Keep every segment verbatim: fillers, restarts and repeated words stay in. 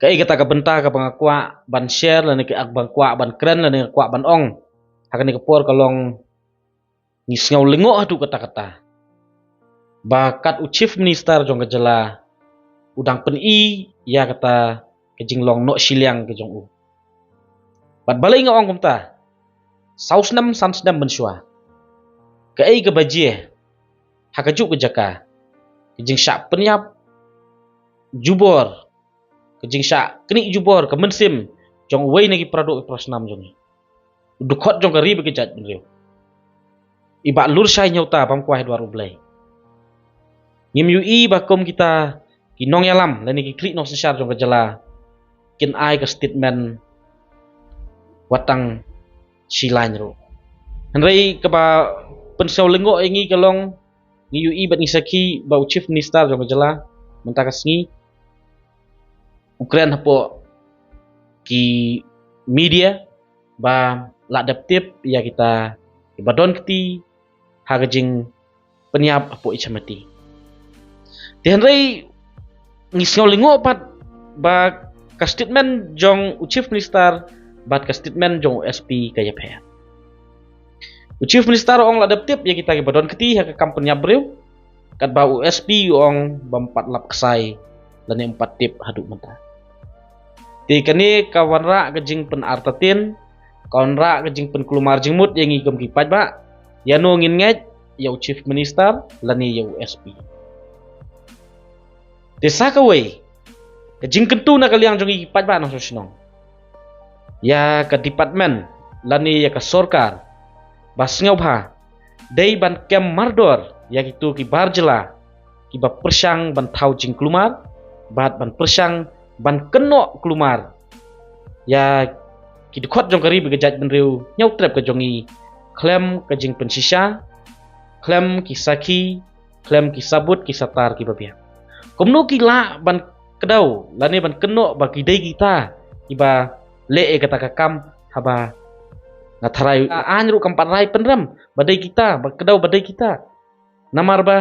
Kaei kata ka bynta kaba nga kwah ban share lane ka, kaba nga kwah ban kren lane nga kwah ban ong ha kane ka por ka long, ngi sngew lyngngoh haduh katta katta ba kat u Chief Minister jong ka jylla u dang pyni ïa kata ka jinglong noh shiliang ka jong u. Bad balei nga ong kumta? Saw snem san snem mynshuwa, kaei kaba jia ha kajuh ka jaka, ka jingshah pynïap jubor, ka jingshah knieh jubor ka mynsiem jong uwei na ki paradoh ki parasnam jong ngi, u dkhot jong ka ri bad ka jaitbynriew, i Bah Lurshai Nyawta, bam kwai ha dwar U Blei. Ngim ïohi ba kum kita ki nongïalam lane ki khlieh nongsynshar jong ka jylla kin ai ka statement wat tang shi lain ruh. Hynrei kaba pynsngew lyngngoh ïa ngi ka long, ngi ïohi bad ngi sakhi ba u Chief Minister jong ka jylla mynta ka sngi u kren hapoh ki media ba la dep tip ïa kita kiba don kti ha ka jingpynïap hapoh Ichamati. Te hynrei ngi sngew lyngngoh pat ba ka statement jong u Chief Minister bad ka statement jong u S P ka ïapher. U Chief Minister u ong la dep tip ïa kita kiba don kti ha ka kam pynïap briew, katba u S P u ong bym pat lap ksai lane ym pat tip haduh mynta. Te kane ka wanrah ka jingpynartatien, ka wanrah ka jingpynkulmar jingmut ïa ngi kum ki paidbah, ïano ngin ngeit, ïa u Chief Minister lane ïa u S P. Te sa kawei ka jingkyntu na ka liang jong ngi ki paidbah nongshong shnong ïa ka department lane ïa ka sorkar ba sngewbha dei ban kem mardor ïa kito ki bar jylla kiba pyrshang ban thaw jingkulmar bad ban pyrshang ban kynnoh kulmar ïa ki dkhot jong ka ri bad ka jaitbynriew hynñiewtrep ka jong ngi khlem ka jingpynshisha, khlem ki sakhi, khlem ki sabut ki satar kiba biang. Kumno ki lah ban kdew lane ban kynnoh ba ki dei kita kiba leh ïa kata ka kam haba nga tharai, aiñ ruh kam pat rai pynrem ba dei kita, ba kdew ba dei kita. Namar ba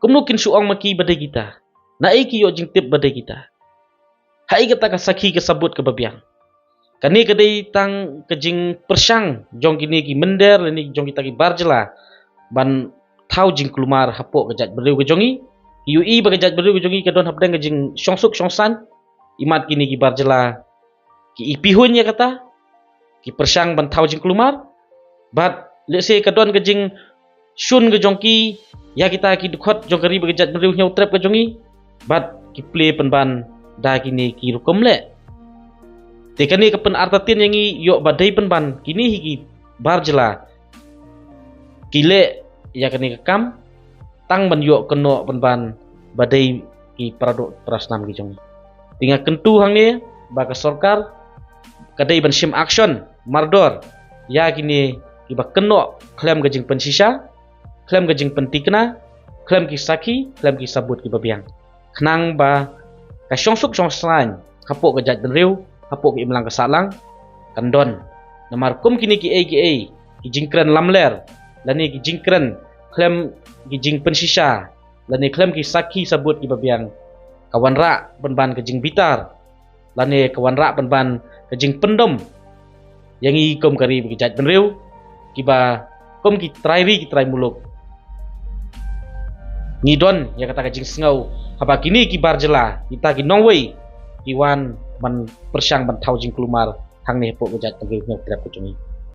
kumno kin shu ong ma ki ba dei kita? Naei ki ïoh jingtip ba dei kita? Haei kata ka sakhi ka sabut kaba biang? Kane ka dei tang ka jingpyrshang jong kine ki mynder lane jong kita ki bar jylla ban thaw jingkulmar hapoh ka jaitbynriew ka jong ngi. Ki ïohi ba ka jaitbynriew ka jong ngi ka don hapdeng ka jingshongsuk shongsaiñ. Imat kine ki bar jylla ki ipi hun ïa kata, ki pyrshang ban thaw jingkulmar. Bad lehse ka don ka jingshun ka jong ki ïa kita ki dkhot jong ka ri bad ka jaitbynriew hynñiewtrep ka jong ngi, bad ki plie pynban da kine ki rukom leh. Te kane ka pynartatien ïa ngi ïoh ba dei pynban kine hi ki bar jylla ki leh ïa kane ka kam tang ban ïoh kynnoh pynban ba dei ki paradoh parasnam ki jong ngi. Te nga kyntu hangne ba ka sorkar ka dei ban shim action mardor ïa kine kiba kynnoh khlem ka jingpynshisha, khlem ka jingpyntikna, khlem ki sakhi, khlem ki sabut kiba biang, khnang ba ka shongsuk shongsaiñ hapoh ka jaitbynriew, hapoh ka imlang ka sahlang kan don. Namar kum kine kiei kiei ki jingkren lamler lane ki jingkren khlem ki jingpynshisha lane khlem ki sakhi sabut kiba biang, ka wanrah pynban ka jingbitar lane ka wanrah pynban ka jingpyndom ïa ngi kum ka ri bad ka jaitbynriew, kiba kum ki trai ri ki trai muluk ngi don ïa kata ka jingsngew haba kine ki bar jylla, kita ki nongwei, ki wan ban pyrshang ban thaw jingkulmar hangne hapoh ka jaitbynriew hynñiewtrep ka jong ngi.